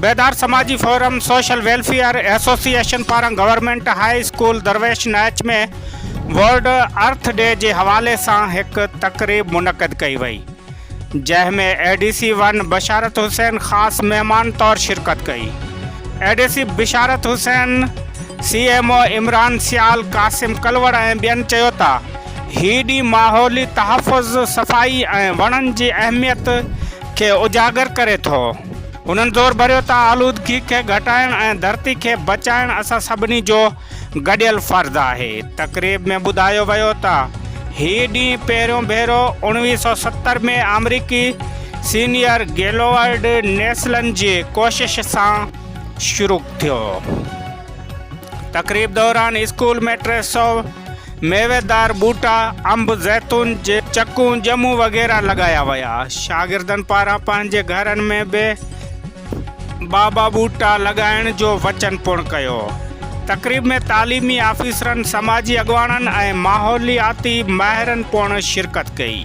بيدار سماجي forum social welfare association پاران government high school Darwish Naich ۾ world earth day جي حوالي سان هڪ تقريب منعقد ڪئي وئي جنهن ۾ A D C one Basharat Hussain خاص مهمان طور شرڪت ڪئي. A D C Basharat Hussain, C M O Imran Sial, Qasim Kalwar ۽ ٻين چيو ته هي ڏينهن ماحولي تحفظ، صفائي ۽ وڻن جي اهميت کي اجاگر ڪري ٿو. هنن زور ڀريو ته آلودگي کي گهٽائڻ ۽ ڌرتي کي بچائڻ اسان سڀني جو گڏيل فرض آهي. تقريب ۾ ٻڌايو ويو ته هي ڏينهن پهريون ڀيرو 1970 ۾ آمريڪي سينيئر گيلورڊ نيسلن جي ڪوشش سان شروع ٿيو. تقريب دوران اسڪول ۾ 300 ميويدار ٻوٽا، انب، زيتون، چڪون، ڄمون وغيره لڳايا ويا. شاگردن پاران پنهنجي گهرن ۾ به ٻه ٻه ٻوٽا لڳائڻ جو وچن پڻ ڪيو. تقريب ۾ تعليمي آفيسرن، سماجي اڳواڻن ۽ ماحولياتي ماهرن پڻ شرڪت ڪئي.